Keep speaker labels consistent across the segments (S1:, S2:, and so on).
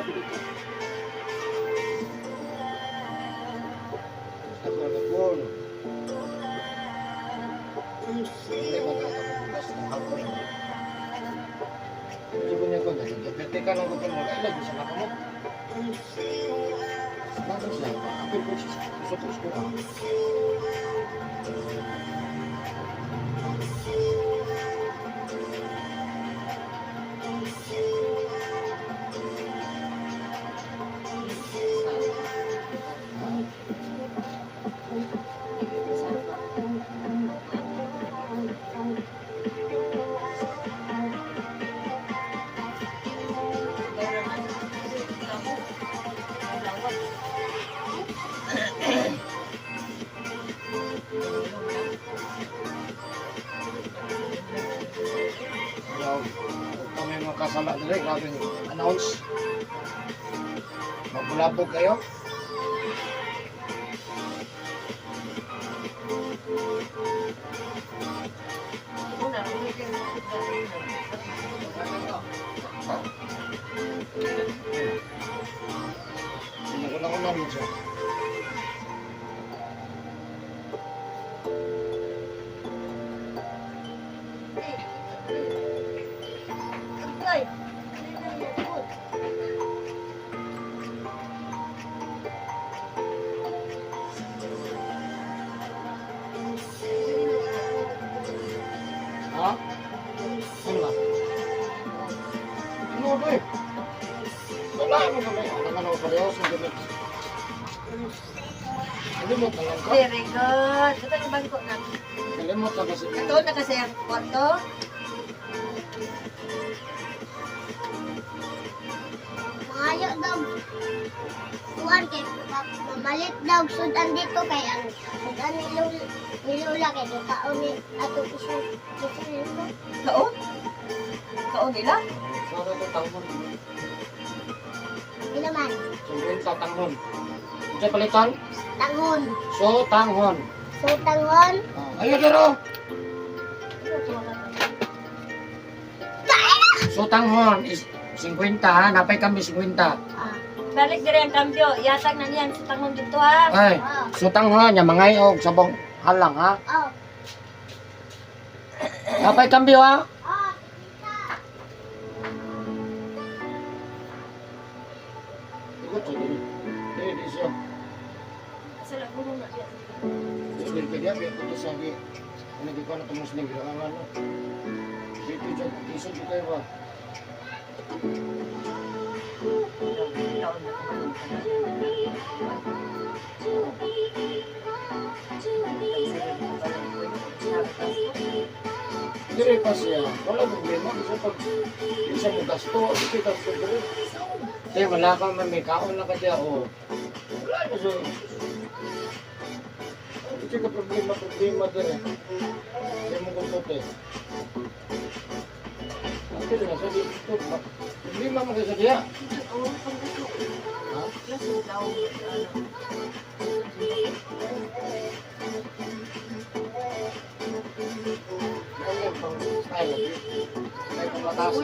S1: Dito. Ako na ko. Hindi ba na ako bukas ng hapon? Hindi ko niya ko nagigipete ka ng gupin mo. Lagi sa nako mo. Bakit sila? Apil ko siya. Gusto ko ko. Ayaw. Huwag kami mga kasala dali. Grabe yung announce. Magbulabog kayo. Sinaguna-una rin siya.
S2: Agay. Ano.
S1: Ha? Ano ba? Ano ba eh? Wala mo kami. Ano ka naman pareho sa gamit. Kalimot na lang ka.
S2: Very good. Ito yung bangko na.
S1: Kalimot na kasi.
S2: Ito na kasi ang kwarto.
S3: Mangayo daw. Kuan kay mamalit daw sudan dito kay ang sudan ni Lola, ni Lola kay gitaon ni atong isang isang linggo.
S2: Kaon? Kaon nila?
S1: Sana ito tanghon.
S3: Pila man?
S1: 50 tanghon. Unsa palitan?
S3: Tanghon.
S1: So tanghon.
S3: So tanghon.
S1: Ah, ayo dero. So tanghon is 50 ha, napay kami 50.
S3: Ah.
S2: Balik dire ang kambyo. Yatag na niyan sa tangon dito ha.
S1: Ay,
S3: Ah.
S1: so tanghon nya mangay og sabong halang ha.
S3: Oh.
S1: Napay kambyo ha.
S3: Oh.
S1: Ikot sa dili. Dili di siya.
S2: Sa laguno na diya.
S1: Dili kay diya kay kuto sa gi. Ano gi ko na tong Muslim ang ano. Dito jud isod jud kayo ba. Dili pa siya. Wala problema kasi pag di siya mo gasto, di gasto dili. Kaya wala ka man may kaon na ka diya o. Wala na so. Hindi ka problema, problema dili. Hindi mo kumputi. Ang na sa dito. Problema mo kasi diya. Ha? Ano yung pang style? May pamataas.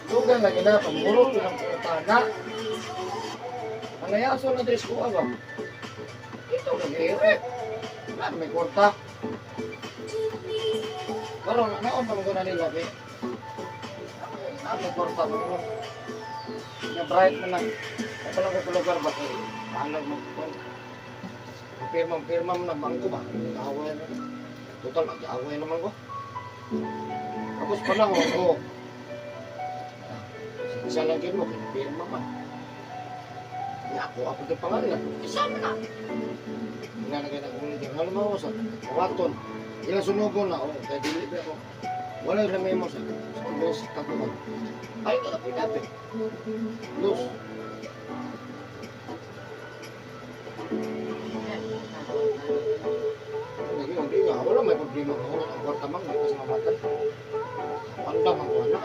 S1: Dugang lagi na, pamurot yun ang putana. Panayaso na dress ko ba? Ito lagi eh. Wala na may kwarta. Pero naon pa mo na nila be. Ah, may kwarta mo. Na bright mo na. Ako lang ko lugar ba kay bahalag mo ko. Pirma pirma mo na bangko ba? Nag-away na. Total nag-away naman ko. Tapos panahon ko. Isa lang yun mo, kinapirma man. Nga ako, ako yung pangalan. Isama na. Inalagay na kung hindi. Alam mo sa kawaton. Ilang sunugo na, oh, kaya dili ba ako. Wala yung ramay mo sa sa taguan. Ay, ka na pinapi. Los. Lagi, hindi nga. Wala may problema ka. Wala ang kwarta mang, may kasamamatan. Wala mang wala.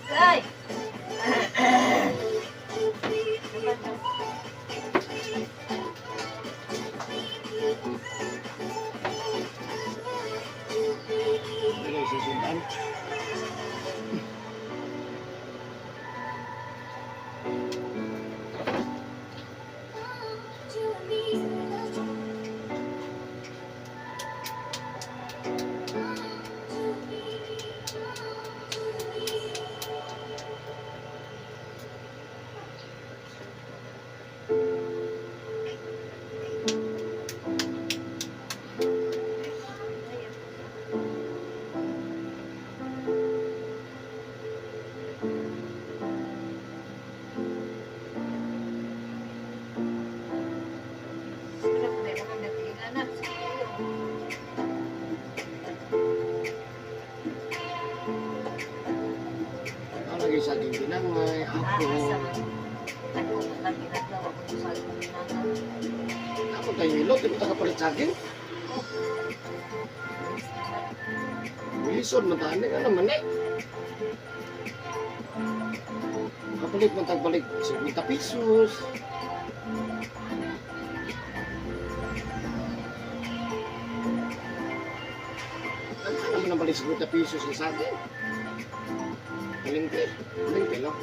S2: Agay!
S1: Dili susundan.
S2: Sarap na yung mga natiilan na.
S1: Ano lagi sa aking binangay,
S2: Ah,
S1: ako.
S2: asa man. Ako, matang ginagawa ko sa akong ginagawa.
S1: Ako tayo ilot, di ba kapalit sa akin? Lisod man tani ka naman eh. Kapalit man tagbalik 50 pesos. Ano naman ang balik 50 pesos sa akin? Palengke. Palengke lang.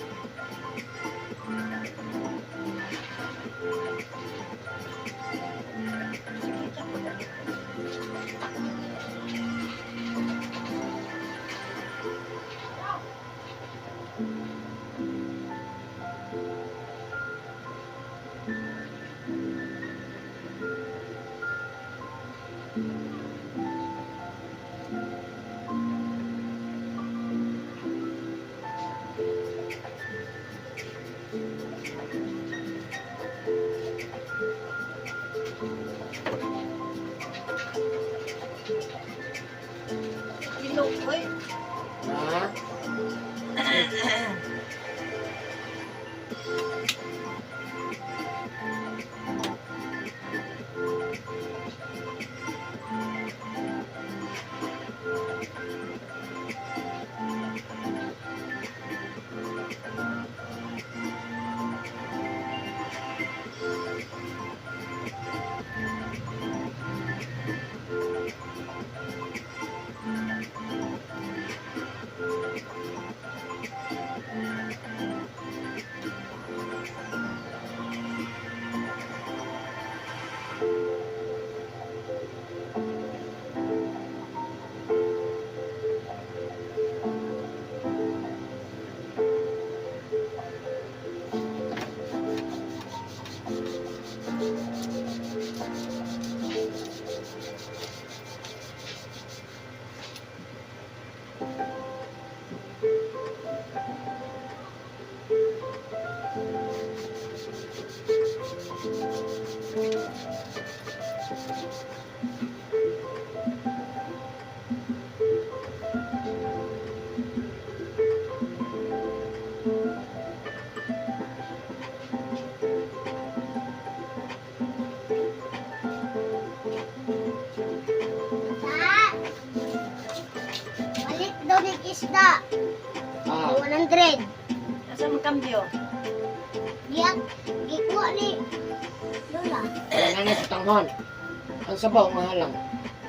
S2: Ilok, oy.
S1: Ha?
S3: Sa! Balik daw ni isda.
S1: Ah,
S3: 100.
S2: Asa man kambyo?
S3: Giyak, gikuha ni Lola.
S1: wala na sa tanghon. Ang sabaw, mahalang.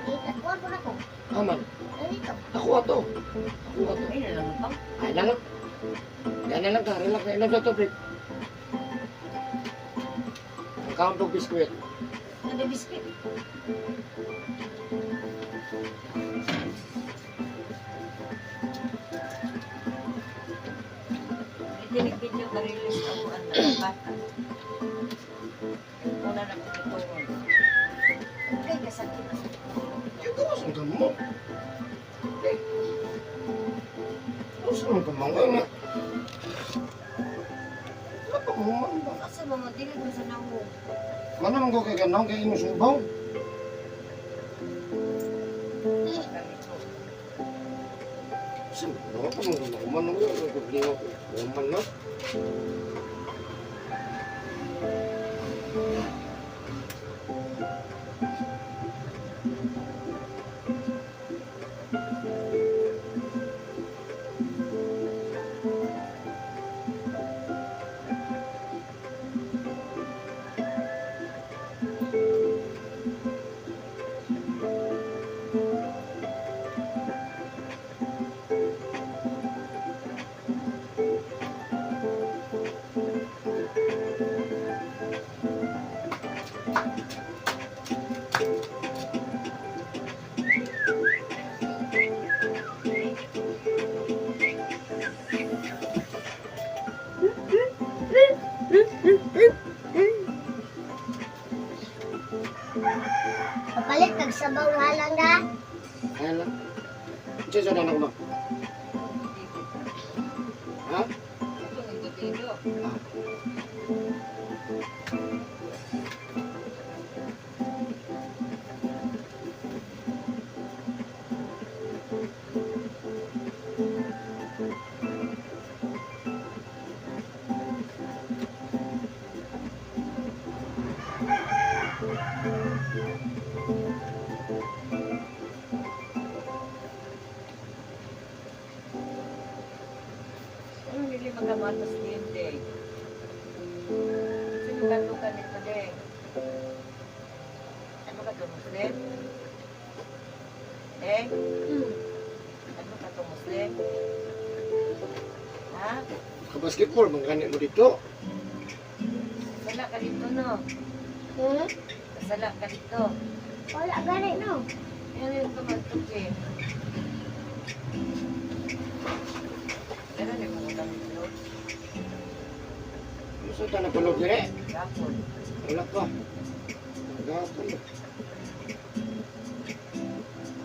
S3: Gikuha po na ko.
S1: Aman,
S3: Ganito.
S1: ako ato. Ako ato.
S2: Ay, nalang pa.
S1: Ay na lang. Yan na lang ka. Relax na. Inom sa tubig. Ang kaon biskuit.
S2: Ano biskuit? Hindi video ka-release ako ang bata. Una na ko ito. Okay, kasakit.
S1: Ito mas ang gamot. Eh. Gusto mo tumangay na. Wala pa mo man ba?
S2: Asa ba mo dili ko sa namo?
S1: Mana man ko kay ganong kay imong subaw.
S2: Ganito.
S1: Sa wala pa mo ko man ko problema ko. Man na. sa anak mo? Ha?
S2: Ito,
S1: Ah.
S2: Ano dili magamatos din, Deng? Sino ka nito, Deng? Ano ka to, Muslim? Deng? Ano ka to, Muslim? Ha?
S1: Ka-basketball, mangganit mo dito.
S2: Kasala ka dito, no?
S3: Hmm?
S2: Kasala ka dito.
S3: Wala gani no.
S2: Ano yung tumatok eh? Meron yung mga damit, no?
S1: Gusto ta na tulog dire.
S2: Gapon.
S1: Wala pa. Gapon.